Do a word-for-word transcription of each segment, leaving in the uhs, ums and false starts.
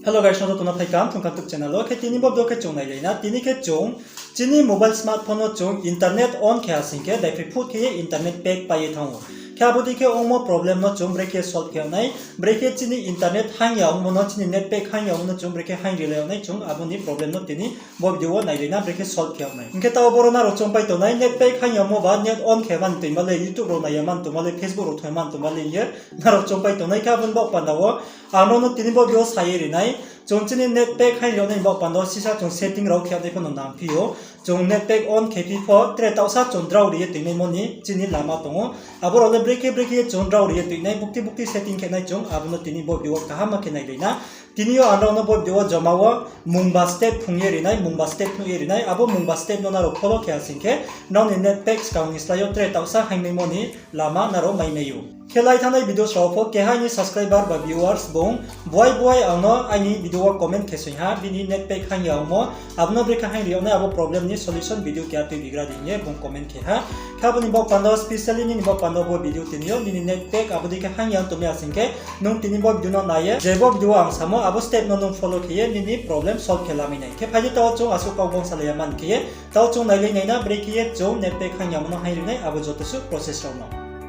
Hello guys, no joto no phaikam Thungkam YouTube channel wo. Khe tini bo video khe chung nailai na. Tini khe chung chini mobile smartphone no chung internet on khe asing khe, daiphroi phut khe ye internet pack pai ye thanng ou. Khe abo dei khe ongmo problem no chung brekhe solve khe yag nai, brekhe chini internet hang ya ongmo no, chini net pack hang ya ongmo no chung brekhe hang rilai yag nai, chung abo ni problem no tini bo video wo nailai na, brekhe solve khe yag nai. Hing khe taoh boro nrao choungpai tongnai, net pack hang ya ongmo ba net on khe man tongma le, YouTube rao nai ya man tongma le, Facebook rao thoi man tongma le hing ye nrao choungpai tongnai. Khe abo ni baoh panda wo ang nrao no tini bo video wo sa ye ri nai. Chung chini net pack hang ya ong nai ni baoh panda wo sisa chung setting rao khe yag nai pho no nangphi ou. Chung net pack on khe phi pho tre taohsa chung drao ri ye tongnaimo ni chini lama tong ou. Abo rao le brekhe brekhe ye chung drao ri ye tongnai, bukti bukti setting khe nai chung, abo no tini bo video wo kaham ma khe nailai na. Tini yo ang nrao no bo video wo joma wo mungba step phung ye ri nai, mungba step phnuh ye ri nai, abo mungba step no nrao follow khe asing khe, nrao ni net pack skang ni slái yo tre taohsa hangnaimo ni lama nrao mai nai ou. Khe lai thanngnai video rao pho keha aini subscriber ba viewers bung buai buai ang no aini video wo comment khe soing ha, bini net pack hang ya ongmo, abo no brekhe hang ri yag nai, abo problem ni solution video keha tuibigra di hing ye bung comment khe ha. Khe abo ni baoh panda wo specially nini baoh panda wo bo video tini yo nini net pack abo dei khe hang ya ong tongmi asing khe, nung tini bo video no nai ye je bo video wo ang samo abo step no nung follow khe ye nini problem solve khe lamai nai. Khe phai di taoh chung asuh kau bangsa lai ya man khe ye, taoh chung nailai nai na, brekhe ye chung net pack hang yamo no hang ri nai abo joto suh process rao no.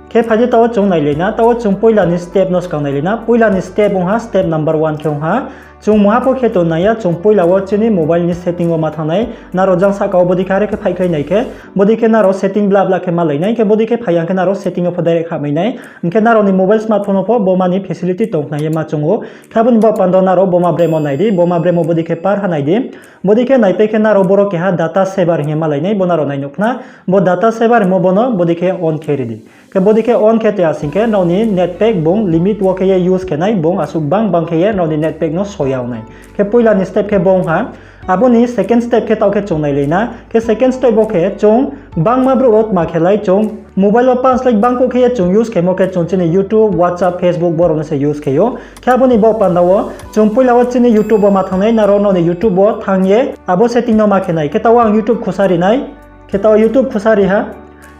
Khe phai di taoh chung nailai na, taoh chung poila ni step no skang nailai na. Poila ni step ong ha, step number one khe ong ha, chung mungha pho khe tong nai ya, chung poila wo chini mobile ni setting wo ma thanng nai. Nrao jang sahka wo bodei khe are khe phaikhlai nai khe, bodei khe nrao setting bla bla khe malai nai, khe bodei khe phai ya khe nrao setting yo pho direct hahmai nai. Hing khe nrao ni mobile smartphone wo pho bo ma ni facility tong nai ye ma chung ou. Khe abo ni baoh panda wo nrao bo ma bremo nai di, bo ma bremo bodei khe par ha nai di. Bodei khe naipai khe nrao boro keha data saver hing ye malai nai, bo nrao nai nuh khna. Bo data saver hingmo bo no bodei khe on khe ri di. Khe bodei khe on khe toi asing khe nrao ni net pack bung limit wo khe ye use khe nai, bung asuh bang bang khe ye nrao ni net pack no so ya ong nai. Khe poila ni step khe bo ong ha. Abo ni second step khe taoh khe chung nailai na. Khe second step wo khe chung bangma brouh rao tma khe lai chung mobile wo panslai bangkuh khe ye chung use khemo khe chung chini YouTube, WhatsApp, Facebook bo rao no se use khe ou. Khe abo ni baoh panda wo chung poila wo chini YouTube wo ma thanng nai, nrao nrao ni YouTube wo thanng ye abo setting no ma khe nai. Khe taoh ang YouTube khusa ri nai. Khe taoh YouTube khusa ri ha.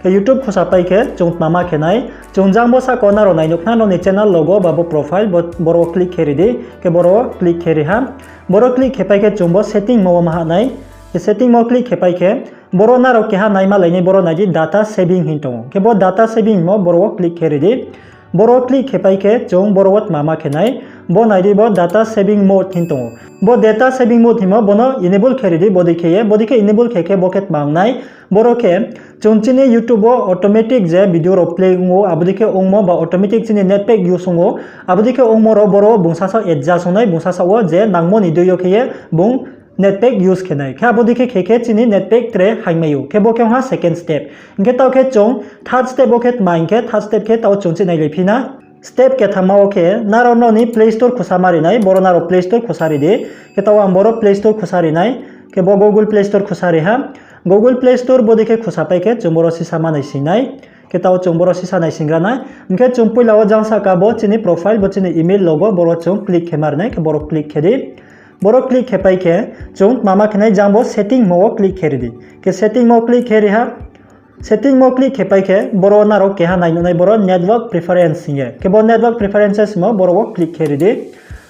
Khe YouTube khusa pai khe chung tma ma khe nai. Chung jang bo sahka wo nrao nai nuh khna nrao ni channel logo ba bo profile, bo, boro wo click khe ri di. Khe boro wo click khe ri ha. Boro click khe pai khe chung bo setting mo wo ma ha nai. Khe setting mo click khe pai khe boro nrao keha nai malai nai, boro nai di data saving hing tong ou. Khe bo data saving mo boro wo click khe ri di. Boro click khe pai khe chung boro wo tma ma khe nai. Bo nai di bo data saving mode hing tong ou. Bo data saving mode hingmo bo no enable khe ri di, bodei khe ye, bodei khe enable khe khe bo khe tma ong nai. Boro khe chung chini YouTube wo automatic je video rao play ong ou, abo dei khe ongmo ba automatic chini net pack use ong ou, abo dei khe ongmo rao boro bung sasaoh adjust ong nai, bung sasaoh wo je nangmo ni dei yo khe ye bung net pack use khe nai. Khe abo dei khe khe khe chini net pack tre hangmai ou. Khe bo khe ong ha second step. Hing khe taoh khe chung third step wo khe tma hing khe, third step khe taoh chung chih nailai phi na. Step kethamma wo khe nrao nrao ni Play Store khusa ma ri nai, boro nrao Play Store khusa ri di. Khe taoh ang boro Play Store khusa ri nai. Khe bo Google Play Store khusa ri ha. Google Play Store bodei khe khusa pai khe chung boro sisa ma naising nai. Khe taoh chung boro sisa naisinggra nai. Hing khe chung poila wo jang sahka bo chini profile, bo chini email logo, boro chung click khe ma ri nai, khe boro click khe di. Boro click khe pai khe chung tma ma khe nai, jang bo setting mo wo click khe ri di. Khe setting mo click khe ri ha. Setting mo click khe pai khe boro nrao keha nai nuh nai, boro network preference hing ye. Khe bo network preferences mo boro wo click khe ri di.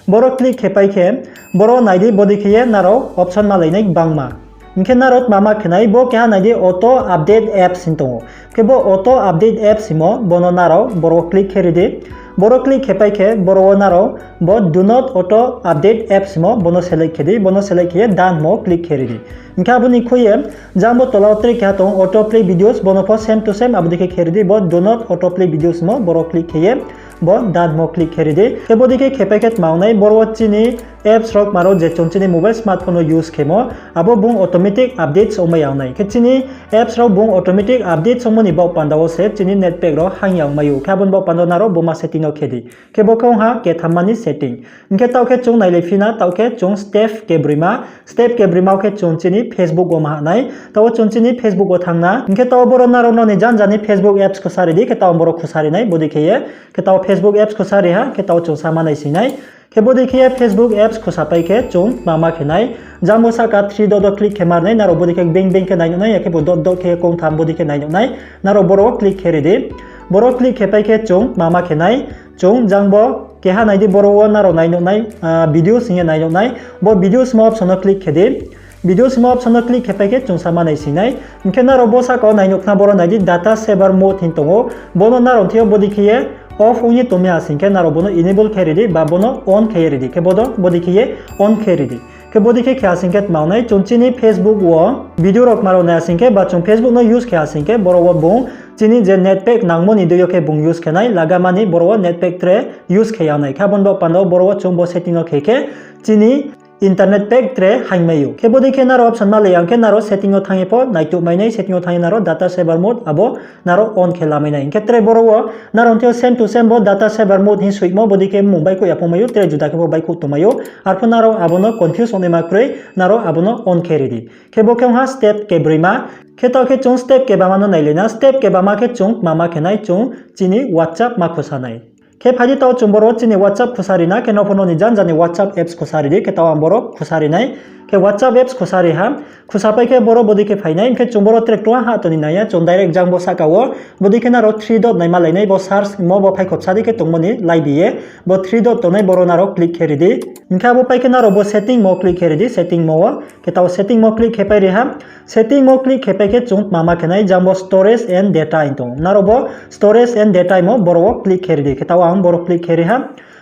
Boro click khe pai khe boro nai di, bodei khe ye nrao option malai nai gbangma. Hing khe nrao tma ma khe nai, bo keha nai di auto update apps hing tong ou. Khe bo auto update apps hingmo bo no nrao boro wo click khe ri di. Boro click khe pai khe boro wo nrao bo do not auto update apps hingmo bo no select khe di, bo no select khe ye done mo click khe ri di. Hing khe abo ni khui ye jang bo tola wo tre keha tong auto play videos, bo no pho same to same abo dei khe khe ri di, bo do not auto play videos mo boro click khe ye bo done mo click khe ri di. Khe bodei khe khe pai khe tma ong nai, boro wo chini apps rao kma rao je chung chini mobile smartphone wo use khemo, abo bung automatic updates ongmai ya ong nai. Khe chini apps rao bung automatic updates ongmo ni baoh panda wo se chini net pack rao hang ya ongmai ou. Khe abo ni baoh panda wo nrao bo ma setting no khe di. Khe bo khe ong ha kethamma ni setting. Hing khe taoh khe chung nailai phi na, taoh khe chung step kebroima. Step kebroima wo khe chung chini Facebook wo ma ha nai. Taoh wo chung chini Facebook wo thanng na. Hing khe taoh boro nrao nrao ni janja ni Facebook apps khusa ri di, khe taoh boro khusa ri nai, bodei khe ye. Khe taoh Facebook apps khusa ri ha, khe taoh chung sa ma naising nai. Khe bodei khe ye Facebook apps khusa pai khe chung tma ma khe nai. Jang bo sahka three dot wo click khe ma ri nai, nrao bodei khe beng beng khe nai nuh nai, ya khe bo dot dot khe kongtham bodei khe nai nuh nai. Nrao boro wo click khe ri di. Boro click khe pai khe chung tma ma khe nai. Chung jang bo Keha nai di, boro wo nrao nai nuh nai, videos hing ye nai nuh nai. Bo videos hingmo option no click khe di. Videos hingmo option no click khe pai khe chung sa ma nai sing nai. Hing khe nrao bo sahka wo nai nuh khna, boro nai di, data saver mode hing tong ou. Bo no nrao thing yo bodei khe ye off ong ye tongmi ha sing khe nrao bo no enable khe ri di, ba bo no on khe ye ri di. Khe bo no bodei khe ye on khe ri di. Khe bodei khe khe ha sing khe tma ong nai, chung chini Facebook wo video rao kma rao nai ha sing khe, ba chung Facebook no use khe ha sing khe, boro wo bung chini je net pack nangmo ni dei yo khe bung use khe nai, laga mani boro wo net pack tre use khe ya nai. Khe abo ni baoh panda wo boro wo chung bo setting no khe khe chini internet pack tre haing mai ou. Khe bodei khe nrao option ma le ya hing khe nrao setting no thanng ye pho naituh mai nai, setting no thanng ye nrao data saver mode abo nrao on khe lamai nai. Hing khe tre boro wo nrao thing yo same to same bo data saver mode hing soihmo bodei khe mmung baihkhouh ya pho mai ou, tre juda khe pho baihkhouh tongmai ou. Arphuh nrao abo no confuse ongnaima kroi, nrao abo no on khe ri di. Khe bo khe ong ha step kebroima. Khe taoh khe chung step kebama no nailai na. Step kebama khe chung tma ma khe nai, chung chini WhatsApp ma khusa nai. Khe phai di, taoh chung boro chini WhatsApp khusa ri na, khe nrao pho nrao ni janja ni WhatsApp apps khusa ri di, khe taoh ang boro khusa ri nai. Khe WhatsApp apps khusa ri ha, khusa pai khe boro bodei khe phai nai, hing khe chung boro tre ktuha ha to ni nai ya, chung direct jang bo sahka wo, bodei khe nrao three dot nai ma lai nai, bo search mo bo phaikho bsa di khe tongmo ni laibi ye, bo three dot tongnai boro nrao click khe ri di. Hing khe abo pai khe nrao bo setting mo click khe ri di, setting mo wo, khe taoh setting mo click khe pai ri ha. Setting mo click khe pai khe chung tma ma khe nai, jang bo storage and data hing tong ou. Nrao bo storage and data hingmo boro wo click khe ri di. Khe taoh ang boro click khe ri ha.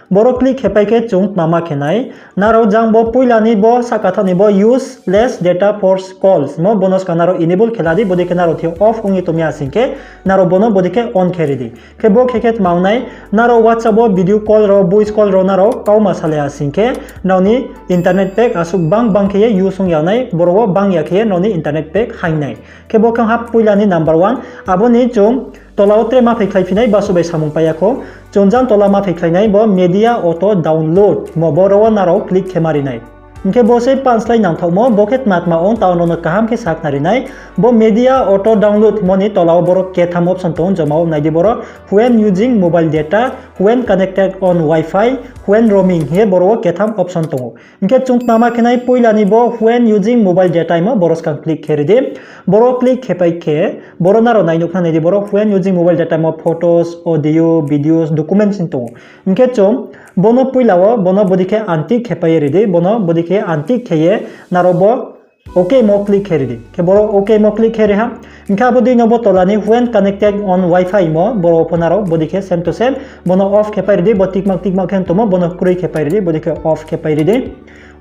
Boro click khe pai khe chung tma ma khe nai, nrao jang bo poila ni bo sahka thaoh ni bo use less data for calls mo bo no skang nrao enable khe la di, bodei khe nrao thing yo off ong ye tongmi ha sing khe, nrao bo no bodei khe on khe ri di. Khe bo khe khe tma ong nai, nrao WhatsApp wo video call rao, voice call rao nrao kauma salai ha sing khe, nrao ni internet pack asuh bang bang khe ye use ong ya nai, boro wo bang ya khe ye nrao ni internet pack haing nai. Khe bo khe ong ha poila ni number one, abo ni chung tola wo tre ma phaikhlai phi nai, basu bai samung pai ya khou. Chung jang tola ma phaikhlai nai bo media auto download mo, boro wo nrao click khe ma ri nai. Hing khe bo se panslái nangthaohmo, bo khe tma tma ong taoh nrao no kaham khe sakhnari nai. Bo media auto download mo ni tola wo boro ketham option tong ou, joma wo nai di boro, when using mobile data, when connected on Wi-Fi, when roaming hing ye boro wo ketham option tong ou. Hing khe chung tma ma khe nai, poila ni bo when using mobile data hingmo boro skang click khe ri di. Boro click khe pai khe, boro nrao nai nuh khna, nai di boro when using mobile data hingmo photos, audio, videos, documents hing tong ou. Hing khe chung bo no poila wo, bo no bodei khe untick khe pai ye ri di, bo no bodei khe untick khe ye nrao bo OK mo click khe ri di. Khe boro OK mo click khe ri ha. Hing khe abo dei no bo tola ni when connected on Wi-Fi mo, boro pho nrao bodei khe same to same, bo no off khe pai ri di, bo tick mark tick mark khe tongmo, bo no kroi khe pai ri di, bodei khe off khe pai ri di.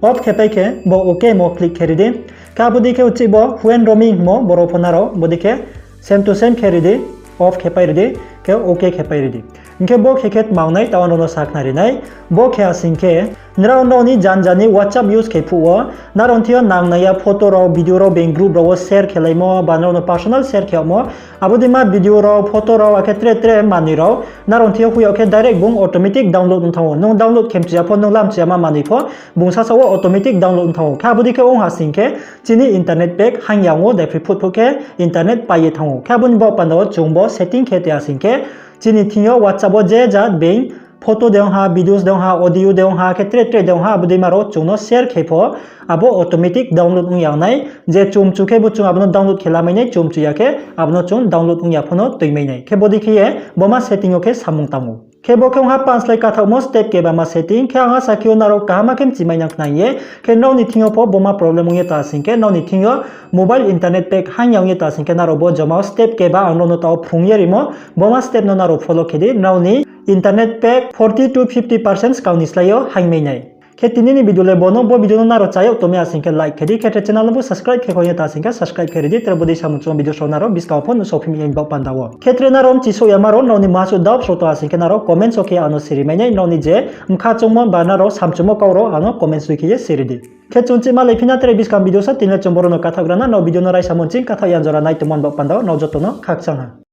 Off khe pai khe bo OK mo click khe ri di. Khe abo dei khe uchih bo when roaming mo, boro pho nrao bodei khe same to same khe ri di, off khe pai ri di, khe OK khe pai ri di. Hing khe bo khe khe tma ong nai taoh nrao no sakhnari nai. Bo khe ha sing khe, nrao nrao ni janja ni WhatsApp use khe phuh wo, nrao thing yo nangnai ya photo rao, video rao, being group rao wo share khe laimo, ba nrao no personal share khe yagmo, abo dei ma video rao, photo rao, akhe tre tre manoi rao nrao thing yo hoih yag khe direct bung automatic download ong thanng ou. Nung download khe mchu ya pho, nung la mchu ya ma manoi pho, bung sasa wo automatic download ong thanng ou. Khe abo dei khe ong ha sing khe, chini internet pack haing ya ong ou, daiphri phut phut khe internet pai ye thanng ou. Khe abo ni baoh panda wo chung bo setting khe toi ha sing khe, chini thing yo WhatsApp wo je jat being photo de ong ha, videos de ong ha, audio de ong ha, khe tre tre de ong ha, abo dei ma rao chung no share khe pho, abo automatic download ong ya nai. Je chung mchu khe bo chung abo no download khe lamai nai, chung mchu ya khe abo no chung download ong ya pho no tuimai nai. Khe bodei khe ye bo ma setting yo khe samung tang ou. Khe bo khe ong ha panslái kathaohmo step kebama setting, khe ang asa khe ou nrao kaham khe mchimai nang khna hing ye, khe nrao ni thing yo pho bo ma problem ong ye ta sing khe, nrao ni thing yo mobile internet pack haing ya ong ye ta sing khe, nrao bo joma wo step keba ang nrao no taoh phrung ye rimo, bo ma step no nrao follow khe di, nrao ni internet pack forty to fifty percent skang ni slái yo haingmai nai. Khe tini ni video le bo no, bo video no nrao chá yag tongmi ha sing khe like khe di, khe tre channel no bo subscribe khe kho ye ta sing khe subscribe khe ri di, tre bodei samung chong video rao nrao buskang wo pho nuhsao phi mi ya ni baoh panda wo. Khe tre nrao mchisouh yama rao, nrao ni masu doubts rao tong ha sing khe nrao comments wo khe ano siri mai nai, nrao ni je bkha choungmo ba nrao samchumo kau rao ano comments dui khe ye siri di. Khe chung chih ma lai phi na tre buskang video sa, tini le chung boro no kathaoh gra na, nrao video no raisa mo ching kathaoh yan jora nai tongmo ni baoh panda wo nrao joto no khakchang ha.